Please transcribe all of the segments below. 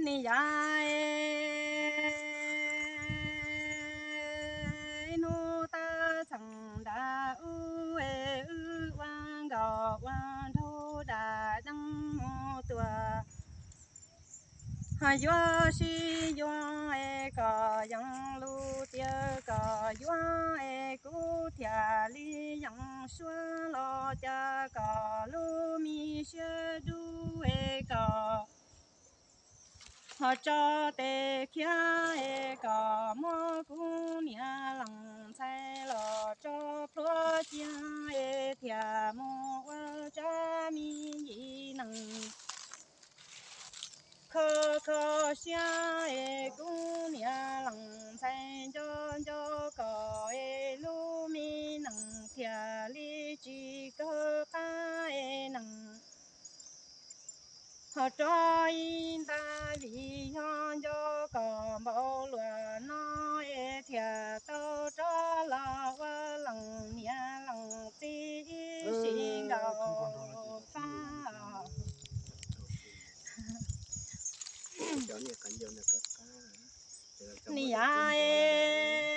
Niam yam es, hnub tab txheem nram ub es wb ua nkauj ua nraug dam deeb mus tuaj. Ho yuav sib yuav es kom yeej lub tiaj kom yuav es kuv thiaj li yeej suab los cas kom lub me siab dub es kom ho tso tes khiav es kom muab kuv niam leej ntxhais los tso plhuav cia es thiaj mus ua tsab me yim neeg. Kho kho siab es kuv niam leej ntxhais nco nco kom es lub me neej thiaj li tsis kawg qab es neej. Ho rov ib nta vim yog nco kom npaum luaj no es thiaj tau rov los ua leej niam leej txiv ib sim nkaus fab. Niam yam es,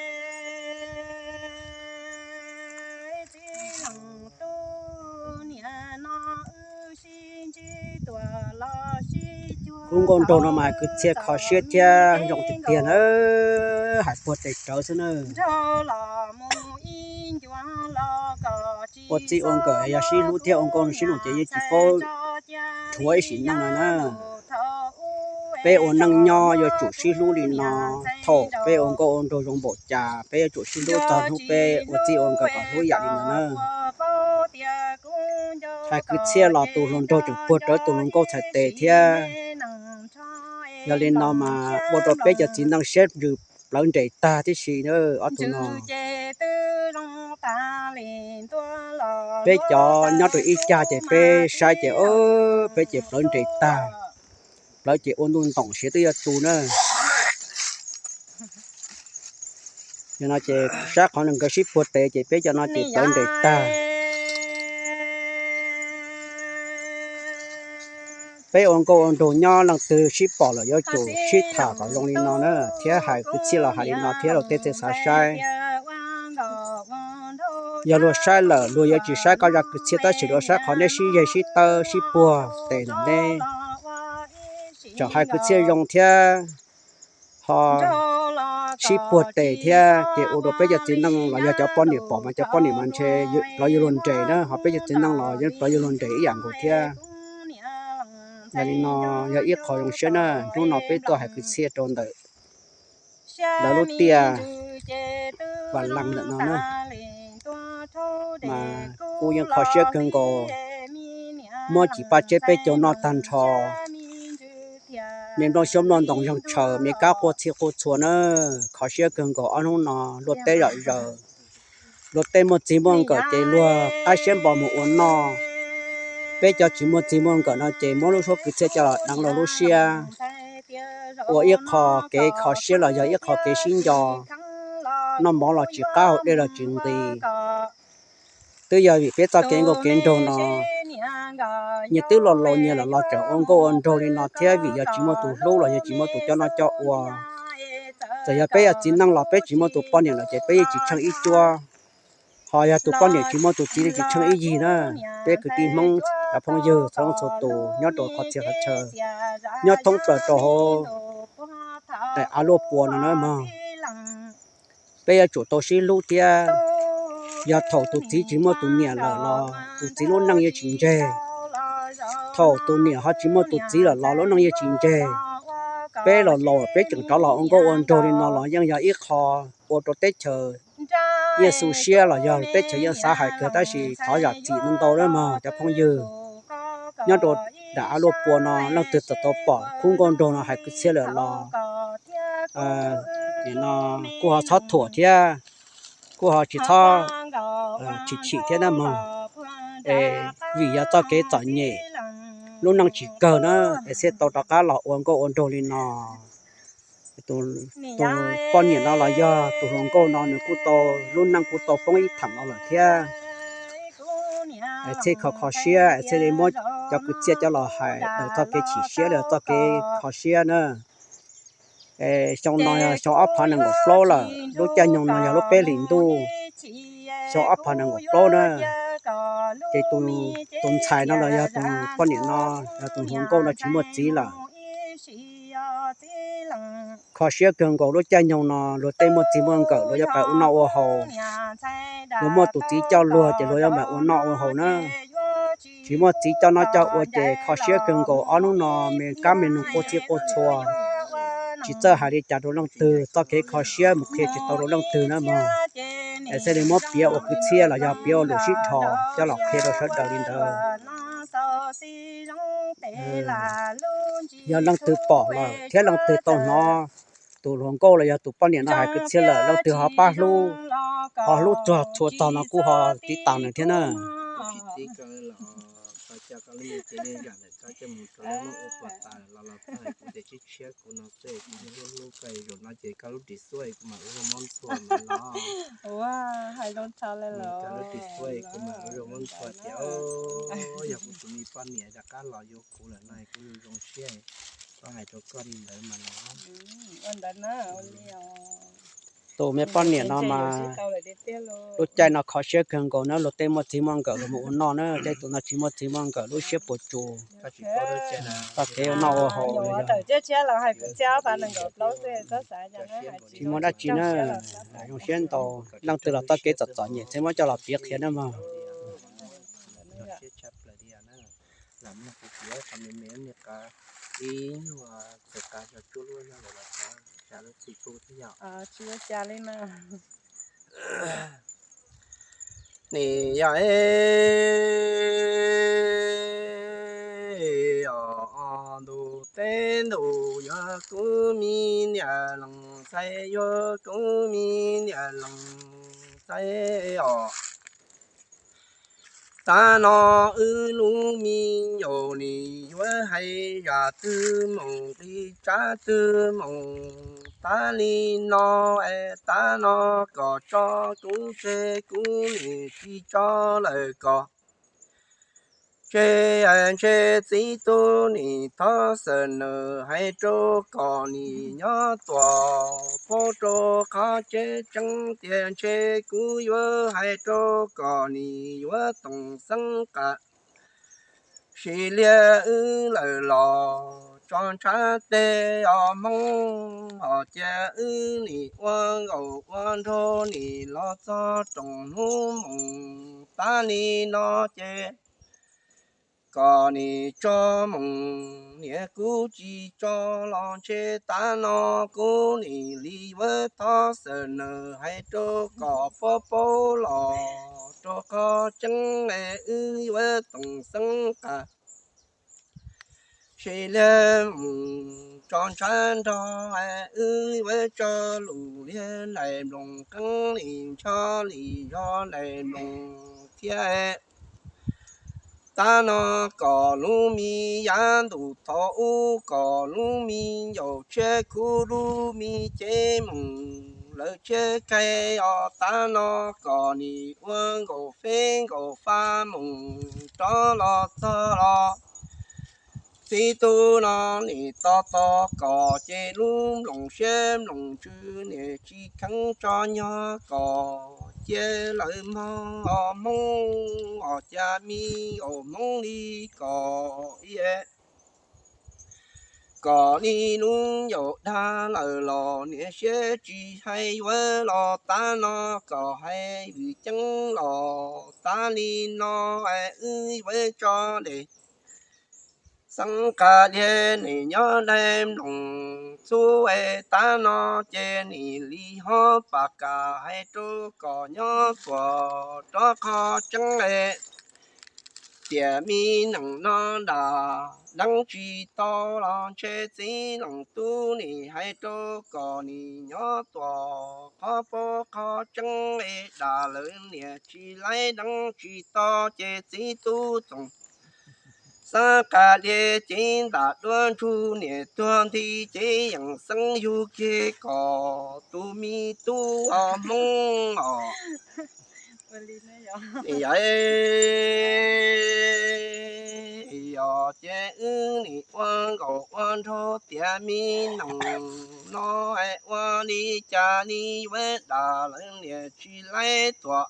txiv leej tub niam no wb sib ntsib tuaj los sib cuag. Lub nkauj nraug no mas kwv txhiaj kho siab thiab zoo tiag tiag na, hais puag tes rawv xwb na. Ua txij ua nkawm yog sib hlub thiab ua nkauj sib nraug ces yeej tsis paub rhuav ib sim neej no na. Peb ua neej nyob yuav tsum sib hlub li no, thaum peb ua nkauj ua nraug zoo npaum cas peb yuav tsum sib hlub txog hnub peb ua txij ua nkawm kom hlub yam li no na. Hais kwv txhiaj los tus hluas nraug tseem puag rawv tus hluas nkauj txhais tes thiab. Yog li no mas ua rau peb cov txiv neej siab ntsws plawv nres tag tib si na ob tug no. Peb cov nyob rau ib cag ces peb saib ces peb ces plawv nres tag, plawv ces ua ntuj ntoom siav twb yuav tu na. Yog no ces sab qhov nkawd sib puag tes ces peb cov no ces plawv nres tag. Peb ua nkauj ua nraug nyob leej twg sib pom lawm yuav tsum sib tham kom zoo li no na, thiab hais kwv txhiaj los hais li no thiab luag tej txhia xav saib. Yog luag saib lawm luag yuav tsis saib koj zaj kwv txhiaj tab sis luag saib qhov neb sib zeg sib tawb sib puag tes ntawm neb. Tseem hais kwv txhiaj zoo thiab ho sib puag tes thiab ces ua rau peb cov txiv neej los yog cov poj niam pom mas cov poj niam mas ntshe plawv yuav luag nres na, ho peb cov txiv neej los yeej plawv yuav luag nres ib yam nkaus thiab. Yog li no yog ib qho zoo siab na, hnub no peb tuaj hais kwv txhiaj rau ntawm lawv lub tiaj Vam Lees ntawm no na, mas kuj yeej kho siab kawg nkaus. Muab cim paj tseb peb caug noj tag nrho, me nplooj xyoob nplooj ntoos zeeg tshaws, me kab quaj txhij quaj txhua na. Kho siab kawg nkaus ob hnub no luag teb zom zaws, luag tej muaj txiv muaj nkawm ces luag qab siab npo mus ua noj. Peb cov tsis muaj txiv muaj nkawm no ces muab lub suab kwv txhiaj coj los deev luag lub siab, ua ib qho kev kho siab los yog ib qho kev sib nco. Noj mov los tsis qab, haus dej los tsis nqis. Twb yog vim peb txoj kev nkauj kev nraug no, nyias twb los laus nyias los los tseem ua nkauj ua nraug li no thiab, vim yog tsis muaj tus hlub los yog tsis muaj tus coj noj coj ua. Txawm yog peb yog txiv neej los peb tsis muaj tus poj niam lawm ces peb yeej tsis tsheej ib cuab. Ho yog tus poj niam tsis muaj tus txiv li tsis tsheej ib yig na. Peb kwv tij Hmoob cov phooj ywg txhua leej txhua tus nyob rau qhov txhia qhov chaw, nyob thoob plaws rau hauv daim av luaj pua no na mog, peb yuav tsum tau sib hlub thiab. Yog thaum tus txiv tsis muaj tus niam lawm los tus txiv lub neej yeej tsis ntseg. Thaum tus niam ho tsis muaj tus txiv lawm los lub neej yeej tsis ntseg. Peb los laus peb tseem rov los ua nkauj ua nraug li no los yeej yog ib qho ua rau teb chaws yeej xu siab los yog teb chaws yeej xav hais kawg, tab sis thov zam txim ntau ntau na mog cov phooj ywg. Nyob rau daim av luaj pua no leej twg txawm tau pom khub nkauj nraug no hais kwv txhiaj lawm los kuj ho txhob thuam thiab, kuj ho tsis txhob chim chim thiab na mog. Es vim yog txoj kev txom nyem, lub neej tsis kawg na, es thiaj tau rov qab los ua nkauj ua nraug li no. Tus poj niam no los yog tus hluas nkauj no nws kuj tau, lub neej kuj tau poob ib theem no lawm thiab. Es thiaj kho kho siab es thiaj li muab cov kwv txhiaj coj los hais txog txoj kev chim siab los txoj kev kho siab na. Xyoo no yog xyoo ob phav nees nkaum plaub lawm, lub caij nyoog no yog lub peb hlis ntuj, xyoo ob phav nees nkaum plaub na. Ces tus ntxhais no los yog tus poj niam no, yog tus hluas nkauj no tsis muaj txiv lawm. Kho siab kawg nkaus, lub caij nyoog no luag tej muaj txiv muaj nkawm luag yuav pais ua noj ua haus. Luag muaj tus txiv coj luag ces luag yuav mam ua noj ua haus na. Tsis muaj txiv coj noj coj ua ces kho siab kawg nkaus. Ob hnub no me kab me noog quaj txhij quaj txhua, tsis txawj hais li cas rau leej twg, txoj kev kho siab mus qhia tsis tau rau leej twg na mog. Es thiaj li muab piav ua kwv txhiaj los yog piav ua lus sib dhos coj los qhia rau sawv daws li ntawd. Yog leej twg pom lawm thiab leej twg tau hnov tus hluas nkauj los yog tus poj niam no hais kwv txhiaj lawm, leej twg ho pab hlub, ho hlub txog txhua txog no kuj ho tiv tas nws thiab na. Ua, hais zoo tshaj li los. Yog kuv tus me poj niam rov qab los yuav kuv lawm no kuv zoo zoo siab, koj hais rau koj li ntawd mas los. Tus me poj niam no mas lub caij no kho siab kawg nkaus na, luag tej muaj txiv muaj nkawm luag mus ua noj na, tej tus no tsis muaj txiv muaj nkawm lub siab puas tsuaj, txoj kev ua noj ua haus tsis muaj dab tsi na. Zoo siab ntau, leej twg los txoj kev txom txom nyem thiaj muab coj los piav qhia na mog. Nim yog ntuj teb ntuj yuav kuv me niam leej ntxhais, yuav kuv me niam leej ntxhais os. Tav no wb lub me nyuam nim yuav hais zaj twg mus li tsab twg mus. Tav li no es tav no kom tso kuv tseg, kuv nim tsis tso lawm kom tseg. Ntshe txiv tub nim thov xwm nws hais rau kom nim nyob tuam pab rau qhov tseeb tseeb tias ntshe kuv yuav hais rau kom nim yuav toom xeeb qas. Sim liag wb lawm los tso ntshav teg os Hmoob, hos cia wb nim ua nkaus ua nraug nim los txog rooj hnub moos. Tav li no ces kom nim tso moos, niam kuv tsis tso los ntshe tav no kuv nim li yuav thov xwm nws hais rau kom pab pab los rau qhov tseeb es wb yuav toom xeeb qas. Sim liag mus tso ntshav nrog es wb yuav tso lus liag, nais nploos qeeb lim ncho lim zog nais nploos thiab. Tav no kom lub me yav ntuj thaum ub kom lub me nyuam tshiab kuv lub me cev moos lawv tshiab kais os. Tav no kom nim ua nkaus feb nkaus fab moos rov los txog los. Txiv tub no nim tos tos kom ces lub nploos siab nploos ntsws niam tsis kheev tso nyog kom cia lawv mog os Hmoob, os cas me nkaus Hmoob li kom kom li lub ncaus dag lawm los niam siab tsis hais yuav los. Tav no kom hais vwm ceeb los tav li no es wb yuav tso dej xeeb qas liag nim nyob dai mloog txhub es. Tav no ces nim li hob pas kas hais rau kom nyob tuam rov qhov tseeb es tiam me nees no dam deev tsis tau los ntshe txiv nees tub nim hais rau kom nim nyob tuam qhov pab qhov tseeb es dam lawv niam tsis laib deev tsis tau ces txiv tub txoos xab qas liag cev ntam duab ntsug niam tuag nthi cev yeem xeeb yug kiag kom tus me tub os Hmoob os. Nim yog, yog ces wb nim ua nkaus ua nraug tiav me noog no, ua li cas li yuav dam lawv niam tsis laib tuam.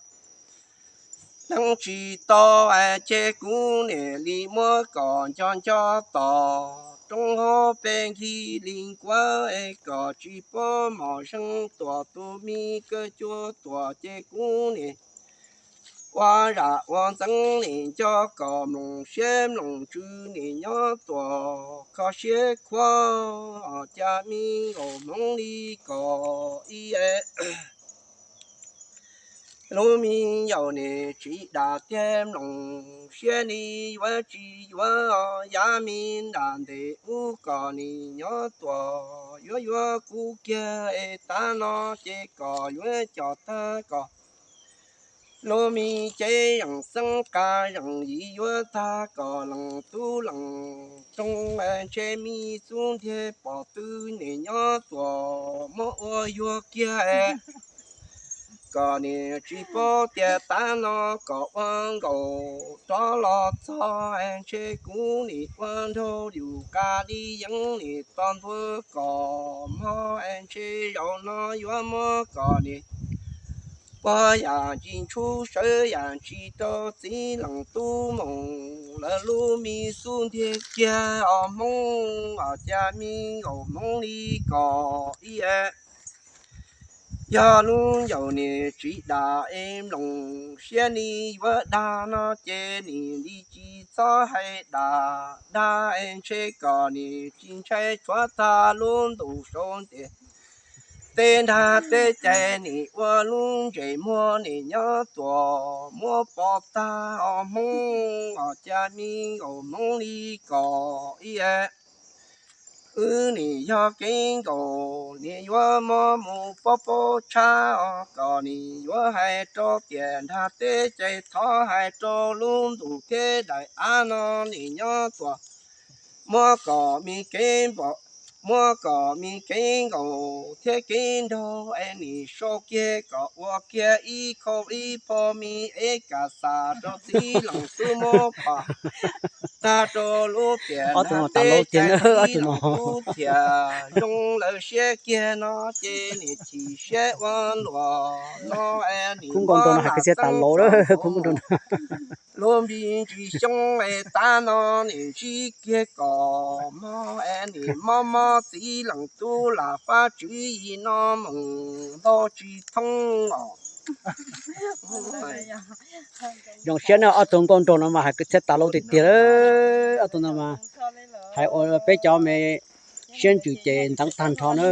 Neeb tsis tau, ces kuv niam li muab kom nco nco tos roob hauv peb nkig li nkuav, kom tsis pub mos zeeg tuam tus me kawg cua tuam, ces kuv niam ua zam ua ntxeev nim nco kom mloog siab mloog ntsws nim nyob tuam kho siab khuav, cas me nkaus hmoov li kom ib lub me yaus nim tsis dam tiag mloog siab li yuav tsis yuav, yav me nram ntes ub kom nim nyob tuam yuav yuav kub kiag es tav no ces kom yuav cov tag kom lub me cev zeem xeeb qa zeem yim yuav tag kom lees tub lees roog, ntshe me xub ntiag pom twg nim nyob tuam muab ua yuag kiag kom nim tsis paub tias tav no kom ua nkaus rov los txog, ntshe kuv nim ua nraug yus qa li yeeb nim to ntua kom mog, ntshe zaum no yuav muab kom nim puag yam ntsis ntshub sawv yam ntsis rau txiv leej tub mus lawv lub me xub ntiag kiag os hmoob, os cas me nkaus hmoov li kom ib yog lub yaus nim tsis dam es mloog siab li yuav dag no ces nim li tsis txhob hais dam dag, ntshe kom nim tsis ntshai tshuav tag lub ntuj saum ntiaj teb nrag teb cais nim ua lub ntsej muag nim nyob tuam muab pov tag os hmoob, os cas me nkaus hmoov li kom ib wb nim yog kev nkaus nim yuav mob mus pob pob tshab os, kom nim yuav hais rau tiam nrag teb cais thov hais rau lub ntuj thiab daim av no nim nyob tuam muab kom me kev npaum, muab kom me kev nkaus thiab kev nraug es nim sau kiag kom ua kiag ib khau ib phau me es kam xav rau txiv leej tub muab pov tag rau lub tiam nrag teb cais txiv leej tub thiaj zoo lawv siab kiag no ces nim chim siab ua luam no es nim mob lam xeeb lub npis ntsis xyoob es tav no nim ntsib kiag kom mog es nim mob mob txiv leej tub lam fab tswv yim no mus ntau tsis thoob os. Zoo siab na, ob tug nkauj nraug no mas hais kwv txhiaj tas lub tiag tiag. Ob tug no mas hais ua peb cov me siab ntsws ces ntxeev tag nrho na.